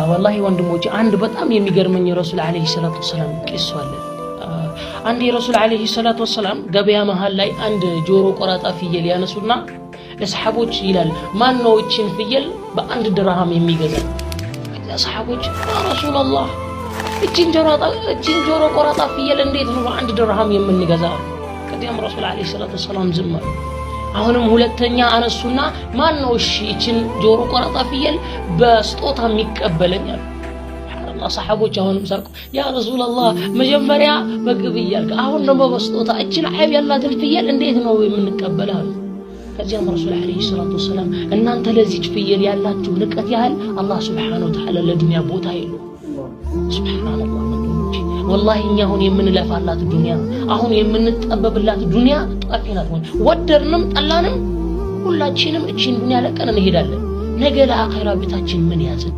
ወላሂ ወንድሞቼ አንድ በጣም የሚገርመኝ የረሱል ዓለይሂ ሰላቱ ወሰላም ቂሶ አለ። አንድ የረሱል ዓለይሂ ሰላቱ ወሰላም ገበያ መሃል ላይ አንድ ጆሮ ቆራጣ ፍየል ያነሱና ለሰሓቦች ይላል፣ ማን ነው እችን ፍየል በ1 ድርሃም የሚገዛ? ከዚያ ሰሓቦች ያ ረሱላላህ እችን ጆሮ ቆራጣ ፍየል እንዴት ነው በ1 ድርሃም የምንገዛ? ከዚያም ረሱል ዓለይሂ ሰላቱ ወሰላም ዝም አሉ። አሁንም ሁለተኛ አነሱና ማን ነው እሺ እችን ጆሮ ቆራጣ ፍየል በስጦታ የሚቀበለኝ አሉ። ሱብሃንአላህ ሰሓቦች አሁንም ሳቁ። ያ ረሱላላህ መጀመሪያ በግብይ አልክ፣ አሁን ደግሞ በስጦታ እችን ዐይብ ያላትን ፍየል እንዴት ነው የምንቀበለው አሉ። ከዚያም ረሱል ዓለይሂ ሰላቱ ወሰላም እናንተ ለዚች ፍየል ያላችሁ ንቀት ያህል አላህ ሱብሓነሁ ወተዓላ ለዱንያ ቦታ የለውም። ሱብሃንአላህ ወንድሞቼ፣ ወላሂ እኛ አሁን የምንለፋላት ዱንያ፣ አሁን የምንጠበብላት ዱንያ ጠፊ ናት። ወደድንም ጠላንም ሁላችንም እቺን ዱንያ ለቀን እንሄዳለን። ነገ ለአኺራ ቤታችን ምን ያዝን?